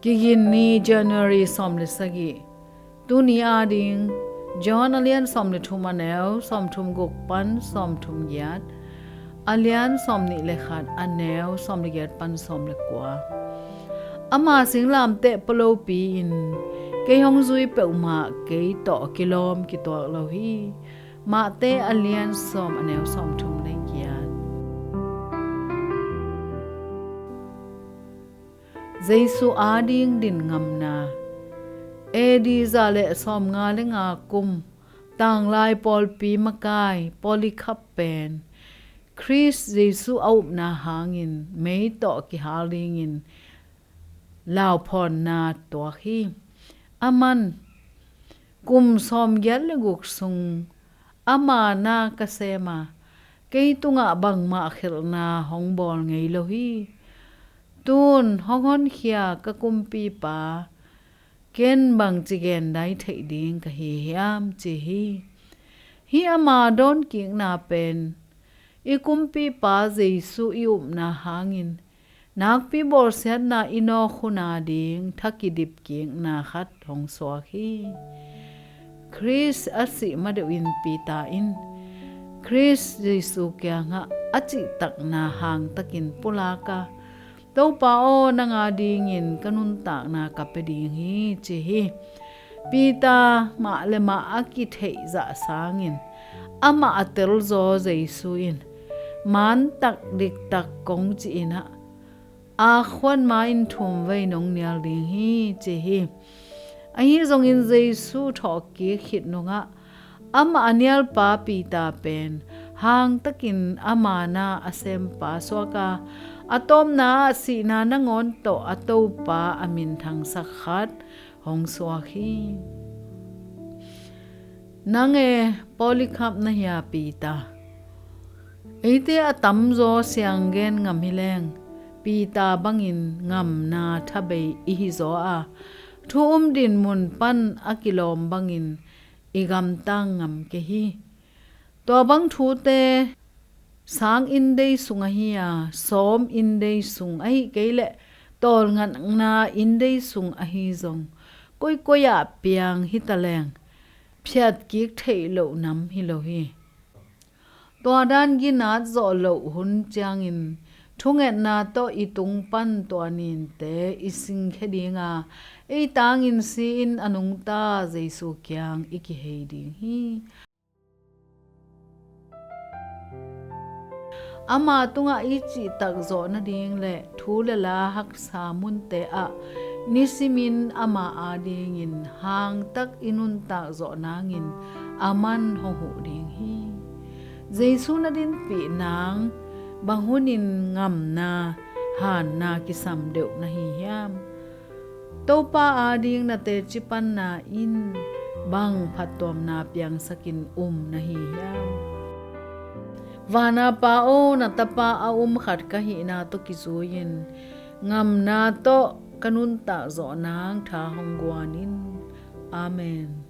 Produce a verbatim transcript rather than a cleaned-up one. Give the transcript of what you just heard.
Kigin ni, January sawm le sagih. Tuni ading, John a lian sawm le thum, a neu sawm thum guk pan sawm thum giat, a lian sawm nih le khat, a neu sawm le giat pan sawm le kua. Ama singlamteh palopi-in kei hong zui peuhmah kei tawh kilawm kituak lo hi. Mahte a lian sawm, a neu sawm thum le giat. Jesu ading din ngamna. A D za le sawmnga le nga kum, tanglai pawlpi makai Polycarp pen Khrist Jesu a upna hangin mei tawh kihal dingin lauphawnna tuak hi. Aman kum sawmgiat le guk sung ama na ka sem a, kei tungah bangmah khelhna hong bawl ngei lo hi. Tun hong honkhia ka kumpipa, ken bangci gendai theih ding ka hi hiam, ci hi. Hih ama dawnkikna pen i kumpipa Jesu i upna hangin nakpi bawlsiatna i nawk hun ading thakidip kikna khat hong suak hi. Khrist a sih madeuhin Peter in Khrist Jesu kiangah a cihtakna hangtakin pulak a, "Topa aw, nang adingin ka nuntakna ka pia ding hi," ci hi. Peter mah le mah a kitheih zah sangin amah a telzaw Jesu in mantak diktak kong ci-in ah, "Akhuan ma-in thumvei nong nial ding hi," ci hi. Ahi zongin Jesu thawhkik khit nungah amah a nialpa Peter pen hangtakin ama na a sempa suak a, a tawpna ah sihna nangawn tawh a Topa a minthangsak khat hong suak hi. Nang e, Polycarp na hi a, Peter. Eite a tamzaw siang gen ngam hi leng, Peter bangin ngamna thabei i hizaw a, thu um dinmun pan a kilawm bangin i gamtang ngam kei hi. Tua bang thute sang inndei sung ahi a, sawm inndei sung, ahih kei leh tawlngatna inndei sung ahi zong, koikoi ah piang hi ta leng phiatkik theih loh nam hi lo hi. Tua dan ginat zawh loh hun ciangin thungetna tawh i tung pan tua ninte i singkhia ding a, ei tangin si-in a nungta Jesu kiang i kihei ding hi. Ama tungah i cihtak zawh nading le thu le la haksa munte ah nisimin ama adingin hangtak i nuntak zawh nangin aman hong huh ding hi. Jesu na dinpih nang bang hunin ngamna, hanna kisam deuh na hi hiam? Topa ading na teci panna in bang phattuamna piangsakin um na hi hiam? Vana Pa aw, na tapa a um khat ka hihna tawh kizui-in ngamna tawh ka nuntak zawh nang tha hong guan in. Amen.